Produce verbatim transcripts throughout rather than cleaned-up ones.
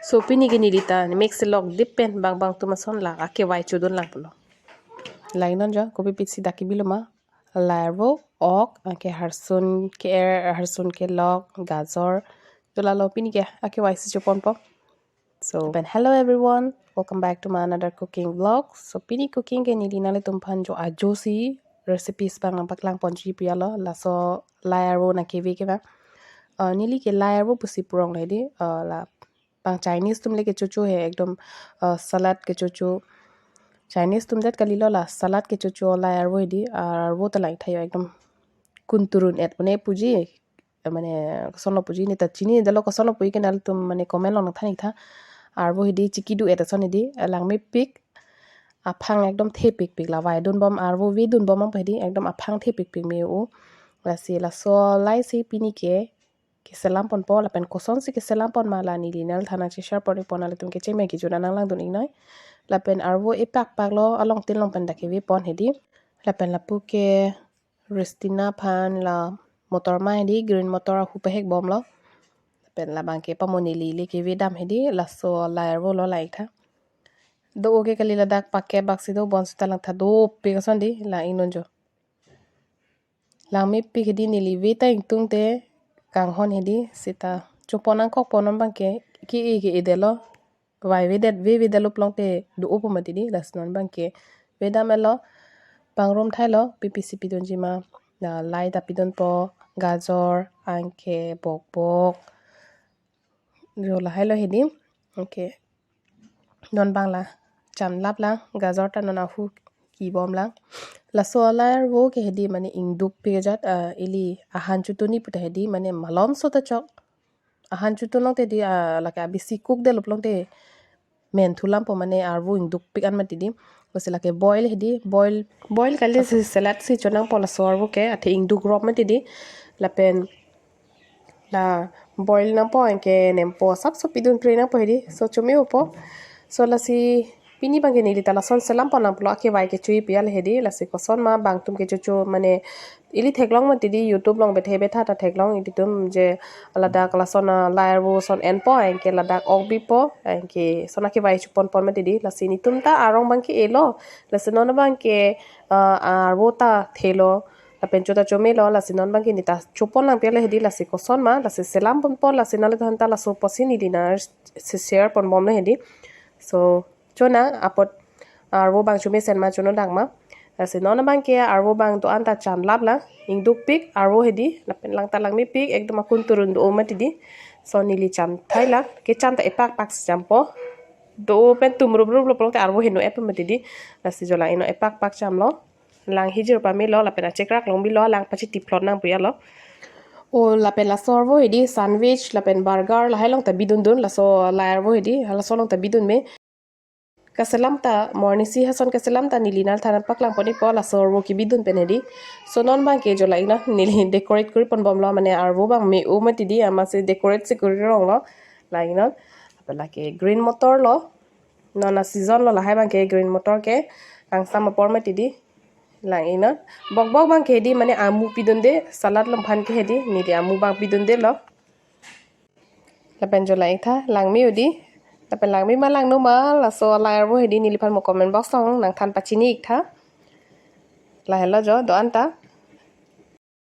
So pini ke neli ta mix lok dip pen bang bang atum ason la akevai chodun lang pulo. Lang non jo, kopipisi dak kebilo ma. Lai arvo, ok, anke harsun ke-er, harsun kelok, gajor. Dola lo pini ke akevai si choponpo. So, pen hello everyone. Welcome back to my another cooking vlog. So, pini cooking ke neli nanglitum aphan jo ajo si recipes bang nangpaklang ponji pu ya lo. Laso lai arvo nangkeve ke bang. Uh, neli ke lai arvo pusi purong le di. Uh, la bang Chinese atum le kechocho he ekdom, uh, salad kechocho. Chinese atum det kali lo, la salad kechocho lai arvo hedi, arvo ta lang thayo ekdom kunturun et pune puji, eh, mane koson lo puji ne ta chini dalo, koson lo puji ke nanglitum mane comment along nangthan ik tha. Arvo hedi chiki du et ason hedi, eh, langmepik, aphang ekdom thepikpik, la vaidun bom arvo vedun bom ang hedi ekdom aphang thepikpik me-o. Lasi laso lai si pini ke keselam ponpo, lapen kosonsi keselam pon ma la neli nangliphan nangche-share pon ik pon, nanglitum kecheng me kejut an nanglangdun ik noi. Lapen arvo epakpak lo, along tin long pen dak keve pon hedi. Lapen lapu ke Ristina aphan la motor ma hedi, green motor ahu pehek bom lo. Lapen labang ke pamo neli le keve dam hedi, laso lai arvo lo lang ik tha. Do-o ke kali, ladak pakke bak si do, bonsita langtha dopik ason di, lang ik non jo. Langmepik hedi, neli ve ta ingtung te kanghon hedi, seta chopon nangkokpo, non bang ke, ke-e ke-e det lo, vai vedet, ve vedet lo pulote do-o pu mati di, lasi non bang ke ve dam et lo, pangrum thai lo, pipisi pidunji ma, la lai ta pidunpo, gajor, anke bokbok, jo lahai lo hedi, anke non bang la chan lap lang, gajor ta non ahu kebom lang. Laso lai arvo ke hedi mane ingdukpik ajat, ah, ili ahan chotun-i pu ta hedi mane malomso ta chok. Ahan chotun long te di, ah, lake abisi kuk det lo pulote men thulam po, mane arvo ingdukpik an mati di. Lasi lake boil hedi, boil, boil kali si salad si chonangpo laso arvo ke, athe ingduk rop mati di. Lapen la boil nangpo, anke nempo asapso pidun pre nangpo hedi. So chome-opo. So lasi pini bang ke neli ta lason selam pon nangpo lo, akevai kecho-i pu ya le hedi. Lasi koson ma bang atum kechocho mane ili theklong mati di, YouTube along bethe betha ta theklong, ilitum je ladak lason, ah, lai arvo ason enpo, anke ladak ok bipo, anke lason akevai chopon pon mati di. Lasi netum ta arong bang ke-e lo, lasi non bang ke, ah, arvo ta thelo, lapen cho ta chome lo, lasi non bang ke ne ta chopon lang pu ya le hedi, lasi koson ma, lasi selam ponpo, lasi nangliphan ta laso apotsi neli nangsi share pon bom le hedi. So, chonang apot arvo bang chomesen ma chono dak ma. Lasi non bang ke arvo bang do-an ta chan lap lang, ingdukpik arvo hedi, lapen lang ta langmepik, ekdom akunturun do-o mati di. So neli chan thai lang, kechan ta epakpak si champo. Do-o pen tum rup rup lo pulote arvo heno ep mati di. Lasi jo lang ik non, epakpak chamlo. Lang hijir pame lo, lapen achekrak long bilo, lang pachiti phlot nang pu ya lo. O lapen laso arvo hedi sandwich, lapen burger, lahai along ta bidundun, laso lai arvo hedi, laso along ta bidun me. Kaselam ta, morning si hason kaselam ta neli nangliphan nangpaklang pon ikpo, laso arvo kebidun pen hedi. So non bang ke jo lang ik non, neli decorate kori pon bom lo, mane arvo bang me-o mati di, amatsi decorate si kori rong lo, lang ik non. Apot lake green motor lo, non a season lo lahai bang ke green motor ke, kangsam apor mati di, lang ik non. Bokbok bang ke hedi mane amu pidunde, salad along aphan ke hedi, neli amu bang pidunde lo. Lapen jo lang ik tha, langme-o di. Lapen langme ma langno ma, laso lai arvo hedi neliphan mo comment box along nangthan pachini ik tha. Lahelo jo, do-an ta.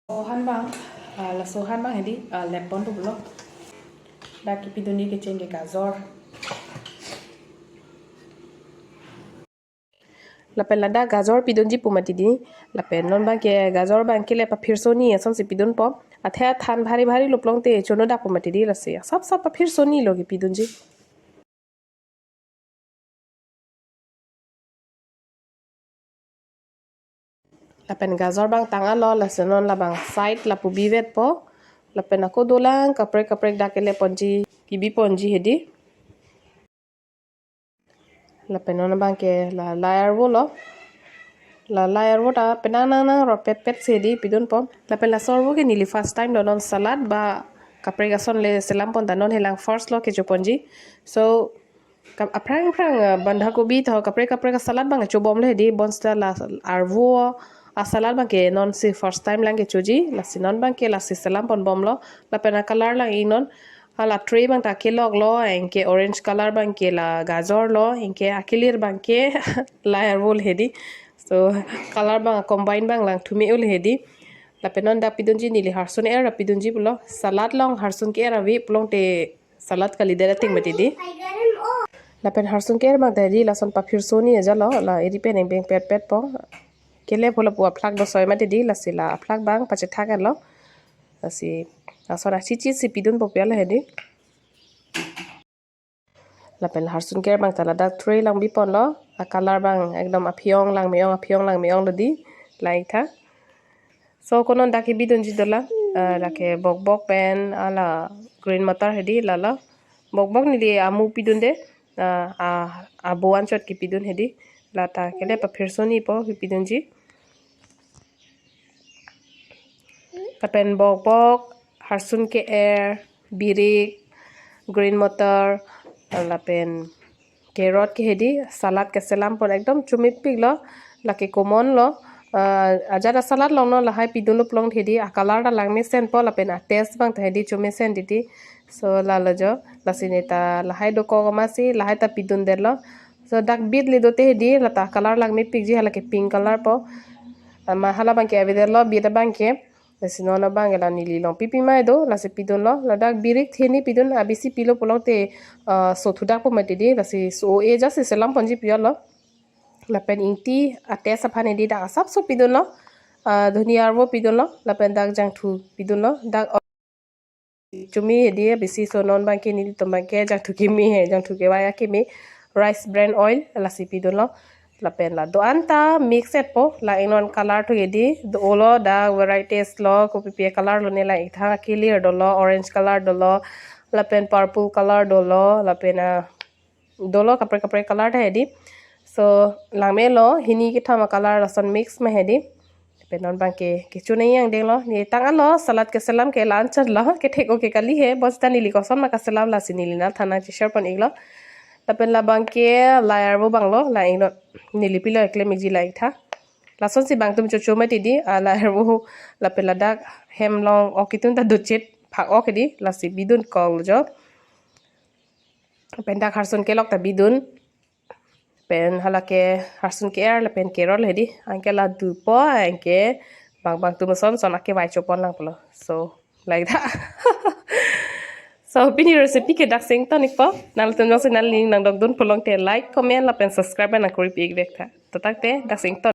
Laso han bang, ah, laso han bang hedi, ah, lep pon pulo. Dak kepidunji kecheng ke gajor. Lapen ladak gajor pidunji pu mati di. Lapen non bang ke gajor bang ke le paphir soni asonsi pidunpo. Athe athan bhari bhari lo pulote chono dak pu mati di, lasi asap sap paphir soni lo kepidunji. Lapen gajor bang tang-et lo, lasi non labang side lapu bivetpo. Lapen ako dolang kaprek kaprek dak kele ponji, kebi ponji hedi. Lapen non bang ke la lai arvo lo. La lai arvo ta penang nang nang ro pet pet si hedi pidunpo. Lapen laso arvo ke neli first time do, non salad ba kaprek ason le selam pon ta, non helang first lo kecho ponji. So ka-, aphrang aphrang, ah, bandha kobi tho kaprek kaprek salad bang chobom le hedi, bonsita la arvo a salad bang ke non si first time lang kechoji, lasi non bang ke lasi selam pon bom lo. Lapen a color lang ik non, Hala tray abang ta kelok lo, anke orange color abangke la gajor lo, anke akelir abangke la arvo le hedi. So color abang combine abang lang thume-o le hedi. Lapen non dak pidunji neli harsun er pidunji pulo. Salad along harsun ke-er ave pulote salad kalidet ateng mati di. Lapen harsun ke-er abang ta hedi lason paphirsoni ajat lo, la eri pen engbeng petpet po. Kele pulo pu aphlak do soi mati di, lasi la aphlak abang pachethak lo. Lasi lason achichi si pidunpo pu lo hedi. Lapen harsun ke-er abang ta ladak tray lang bipon lo. A color abang ekdom aphi-ong langme-ong, aphi-ong langme-ong lo di, lang ik tha. So ko non dak kebidunji dolang, ah, lake bokbok pen hala green matar hedi lalo. Bokbok neli amu pidunde, ah, ah, abo anchot kepidun hedi. Lata kele paphirsoni po kepidunji. Lapen bokbok, harsun ke-er, birik, green matar, lapen carrot ke hedi, salad keselam pon ekdom chomepik lo, lake common lo. Ah, ajat asalad along non lahai pidunlo pulote hedi, a color ta langmesen po lapen a taste abang ta hedi chomesen titi. So lalo jo, lasi neta lahai dokok amatsi lahai ta pidundet lo. So dak beet le dote hedi, lata color langmepikji, halake pink color po. Ama hala abangke avedet lo, beet abangke. Lasi non abangke la neli longpi pima do, lasi pidun lo. Ladak birik theni pidun, abisi pilo pulote, ah, so thudakpo mati di, lasi so-e jasi selam ponji pu lo. Lapen ingti a taste aphan hedi dak asapso pidun lo. Ah, dhoniya arvo pidun lo, lapen dak jangthu pidun lo. Dak chome hedi abisi, so non abangke nelitum abangke jangthu keme he, jangthu kevai akeme, rice bran oil lasi pidun lo. Lapen la do-an ta mix etpo, la ingnon color thu hedi, do-o lo, dak varieties lo, kopipi color lone, la ik tha, akelir dolo, orange color dolo, lapen purple color dolo, lapen, ah, dolo kaprek kaprek color ta hedi. So langme lo, hini kethom a color lason mix ma hedi. Lapen non abangke kecho nangji angdeng lo. Ne tang alo, salad keselam ke la anchot lo, kethek-o ke kali he, bos ta neli koson ma kaselam, lasi neli nangthan nangcheshare pon ik lo. Lapen labangke la arvo abang lo, la ingnon neli pilo eklem ikji, lang ik tha. Lasonsi bangtum chocho mati di, ah, la arvo, lapen ladak hem along ok ketun ta dochit phak ok hedi, lasi bidunkok jo. Lapen dak harsun kelok ta bidun. Pen halake harsun ke-er lapen carrot hedi. Anke la dupo, anke bang bangtum ason son akevai chopon lang pulo. So, lang ik tha. So pini recipe ke dak si ington ikpo. Nanglitum jongsi nangli nangdokdun pulote like, comment lapen subscribe nangkori pi ik vek tha. To tangte dak si ington.